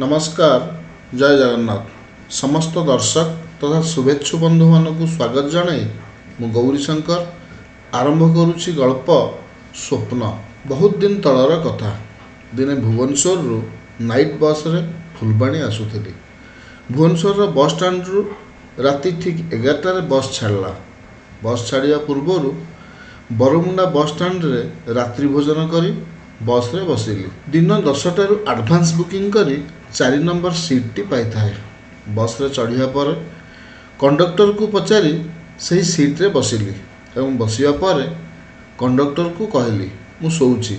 ନମସ୍କାର, ଜୟ ଜଗନ୍ନାଥ। ସମସ୍ତ ଦର୍ଶକ ତଥା ଶୁଭେଚ୍ଛୁ ବନ୍ଧୁମାନଙ୍କୁ ସ୍ୱାଗତ ଜଣାଇ ମୁଁ ଗୌରୀଶଙ୍କର ଆରମ୍ଭ କରୁଛି ଗଳ୍ପ ସ୍ୱପ୍ନ। ବହୁତ ଦିନ ତଳର କଥା। ଦିନେ ଭୁବନେଶ୍ୱରରୁ ନାଇଟ୍ ବସ୍ରେ ଫୁଲବାଣୀ ଆସୁଥିଲି। ଭୁବନେଶ୍ୱରର ବସ୍ ଷ୍ଟାଣ୍ଡରୁ ରାତି ଠିକ୍ 11ଟାରେ ବସ୍ ଛାଡ଼ିଲା। ବସ୍ ଛାଡ଼ିବା ପୂର୍ବରୁ ବରମୁଣ୍ଡା ବସ୍ ଷ୍ଟାଣ୍ଡରେ ରାତ୍ରି ଭୋଜନ କରି ବସ୍ରେ ବସିଲି। ଦିନ 10ଟାରୁ ଆଡ଼ଭାନ୍ସ ବୁକିଂ କରି 4 ନମ୍ବର ସିଟ୍ଟି ପାଇଥାଏ। ବସ୍ରେ ଚଢ଼ିବା ପରେ କଣ୍ଡକ୍ଟରକୁ ପଚାରି ସେହି ସିଟ୍ରେ ବସିଲି ଏବଂ ବସିବା ପରେ କଣ୍ଡକ୍ଟରକୁ କହିଲି, ମୁଁ ଶୋଉଛି,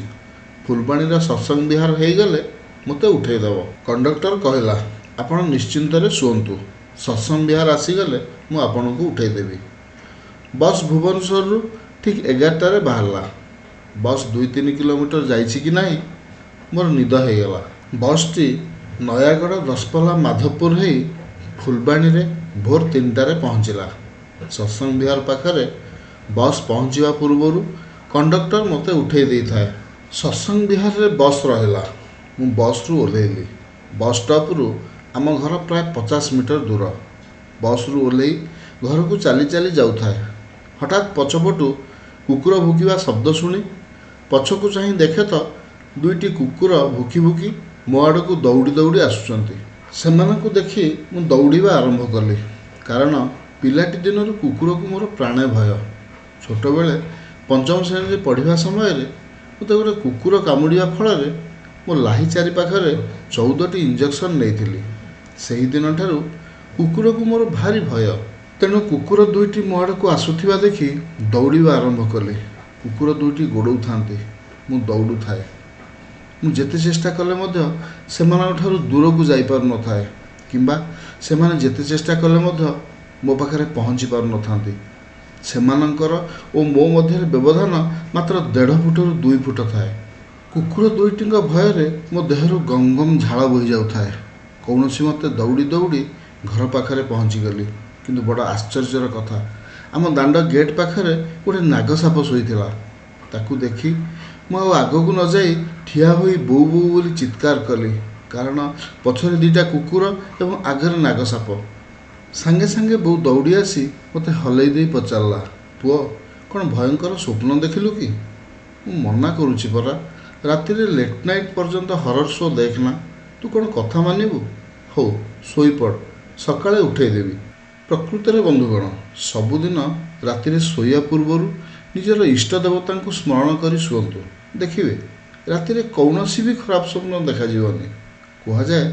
ଫୁଲବାଣୀର ସତ୍ସଙ୍ଗ ବିହାର ହେଇଗଲେ ମୋତେ ଉଠେଇଦେବ। କଣ୍ଡକ୍ଟର କହିଲା, ଆପଣ ନିଶ୍ଚିନ୍ତରେ ଶୁଅନ୍ତୁ, ସତ୍ସଙ୍ଗ ବିହାର ଆସିଗଲେ ମୁଁ ଆପଣଙ୍କୁ ଉଠେଇଦେବି। ବସ୍ ଭୁବନେଶ୍ୱରରୁ ଠିକ୍ 11ଟାରେ ବାହାରିଲା। ବସ୍ 2-3 କିଲୋମିଟର ଯାଇଛି କି ନାହିଁ, ମୋର ନିଦ ହେଇଗଲା। ବସ୍ଟି ନୟାଗଡ଼ ଦଶପଲ୍ଲା ମାଧବପୁର ହେଇ ଫୁଲବାଣୀରେ ଭୋର 3ଟାରେ ପହଞ୍ଚିଲା। ସତ୍ସଙ୍ଗ ବିହାର ପାଖରେ ବସ୍ ପହଞ୍ଚିବା ପୂର୍ବରୁ କଣ୍ଡକ୍ଟର ମୋତେ ଉଠେଇ ଦେଇଥାଏ। ସତ୍ସଙ୍ଗ ବିହାରରେ ବସ୍ ରହିଲା। ମୁଁ ବସ୍ରୁ ଓହ୍ଲେଇଲି। ବସ୍ ଷ୍ଟପ୍ରୁ ଆମ ଘର ପ୍ରାୟ 50 ମିଟର ଦୂର। ବସ୍ରୁ ଓହ୍ଲେଇ ଘରକୁ ଚାଲି ଚାଲି ଯାଉଥାଏ, ହଠାତ୍ ପଛପଟୁ କୁକୁର ଭୁକିବା ଶବ୍ଦ ଶୁଣି ପଛକୁ ଚାହିଁ ଦେଖେ ତ ଦୁଇଟି କୁକୁର ଭୁକି ଭୁକି ମୋ ଆଡ଼କୁ ଦୌଡ଼ି ଦୌଡ଼ି ଆସୁଛନ୍ତି। ସେମାନଙ୍କୁ ଦେଖି ମୁଁ ଦୌଡ଼ିବା ଆରମ୍ଭ କଲି, କାରଣ ପିଲାଟି ଦିନରୁ କୁକୁରକୁ ମୋର ପ୍ରାଣେ ଭୟ। ଛୋଟବେଳେ ପଞ୍ଚମ ଶ୍ରେଣୀରେ ପଢ଼ିବା ସମୟରେ ମୋତେ ଗୋଟେ କୁକୁର କାମୁଡ଼ିବା ଫଳରେ ମୋ ଲାହି ଚାରିପାଖରେ 14ଟି ଇଞ୍ଜେକ୍ସନ୍ ନେଇଥିଲି। ସେହିଦିନଠାରୁ କୁକୁରକୁ ମୋର ଭାରି ଭୟ। ତେଣୁ କୁକୁର ଦୁଇଟି ମୋ ଆଡ଼କୁ ଆସୁଥିବା ଦେଖି ଦୌଡ଼ିବା ଆରମ୍ଭ କଲି। କୁକୁର ଦୁଇଟି ଗୋଡ଼ଉଥାନ୍ତି, ମୁଁ ଦୌଡ଼ୁଥାଏ। ମୁଁ ଯେତେ ଚେଷ୍ଟା କଲେ ମଧ୍ୟ ସେମାନଙ୍କଠାରୁ ଦୂରକୁ ଯାଇପାରୁନଥାଏ କିମ୍ବା ସେମାନେ ଯେତେ ଚେଷ୍ଟା କଲେ ମଧ୍ୟ ମୋ ପାଖରେ ପହଞ୍ଚି ପାରୁନଥାନ୍ତି। ସେମାନଙ୍କର ଓ ମୋ ମଧ୍ୟରେ ବ୍ୟବଧାନ ମାତ୍ର 1.5 ଫୁଟରୁ 2 ଫୁଟ ଥାଏ। କୁକୁର ଦୁଇଟିଙ୍କ ଭୟରେ ମୋ ଦେହରୁ ଗମ ଗମ ଝାଳ ବୋହିଯାଉଥାଏ। କୌଣସି ମତେ ଦୌଡ଼ି ଦୌଡ଼ି ଘର ପାଖରେ ପହଞ୍ଚିଗଲି। କିନ୍ତୁ ବଡ଼ ଆଶ୍ଚର୍ଯ୍ୟର କଥା, ଆମ ଦାଣ୍ଡ ଗେଟ୍ ପାଖରେ ଗୋଟେ ନାଗସାପ ଶୋଇଥିଲା। ତାକୁ ଦେଖି ମୁଁ ଆଉ ଆଗକୁ ନ ଯାଇ ଠିଆ ହୋଇ ବୋଉ ବୋଉ ବୋଲି ଚିତ୍କାର କଲି, କାରଣ ପଛରେ 2ଟା କୁକୁର ଏବଂ ଆଗରେ ନାଗସାପ। ସାଙ୍ଗେ ସାଙ୍ଗେ ବୋଉ ଦୌଡ଼ି ଆସି ମୋତେ ହଲେଇ ଦେଇ ପଚାରିଲା, ପୁଅ, କ'ଣ ଭୟଙ୍କର ସ୍ୱପ୍ନ ଦେଖିଲୁ କି? ମୁଁ ମନା କରୁଛି ପରା, ରାତିରେ ଲେଟ୍ ନାଇଟ୍ ପର୍ଯ୍ୟନ୍ତ ହରର ଶୋ ଦେଖନା, ତୁ କ'ଣ କଥା ମାନିବୁ? ହଉ ଶୋଇପଡ଼, ସକାଳେ ଉଠେଇଦେବି। ପ୍ରକୃତରେ ବନ୍ଧୁଗଣ, ସବୁଦିନ ରାତିରେ ଶୋଇବା ପୂର୍ବରୁ ନିଜର ଇଷ୍ଟ ଦେବତାଙ୍କୁ ସ୍ମରଣ କରି ଶୁଅନ୍ତୁ। ଦେଖିବେ ରାତିରେ କୌଣସି ବି ଖରାପ ସ୍ୱପ୍ନ ଦେଖାଯିବନି। କୁହାଯାଏ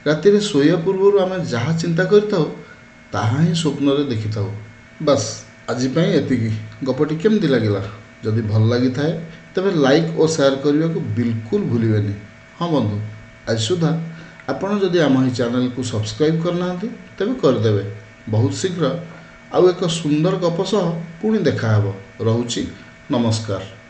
ରାତିରେ ଶୋଇବା ପୂର୍ବରୁ ଆମେ ଯାହା ଚିନ୍ତା କରିଥାଉ ତାହା ହିଁ ସ୍ୱପ୍ନରେ ଦେଖିଥାଉ। ବାସ୍, ଆଜି ପାଇଁ ଏତିକି। ଗପଟି କେମିତି ଲାଗିଲା? ଯଦି ଭଲ ଲାଗିଥାଏ ତେବେ ଲାଇକ୍ ଓ ସେୟାର କରିବାକୁ ବିଲକୁଲ ଭୁଲିବେନି। ହଁ ବନ୍ଧୁ, ଆଜି ସୁଦ୍ଧା ଆପଣ ଯଦି ଆମ ଏହି ଚ୍ୟାନେଲକୁ ସବସ୍କ୍ରାଇବ୍ କରିନାହାନ୍ତି ତେବେ କରିଦେବେ। ବହୁତ ଶୀଘ୍ର ଆଉ ଏକ ସୁନ୍ଦର ଗପ ସହ ପୁଣି ଦେଖାହେବ। ରହୁଛି, ନମସ୍କାର।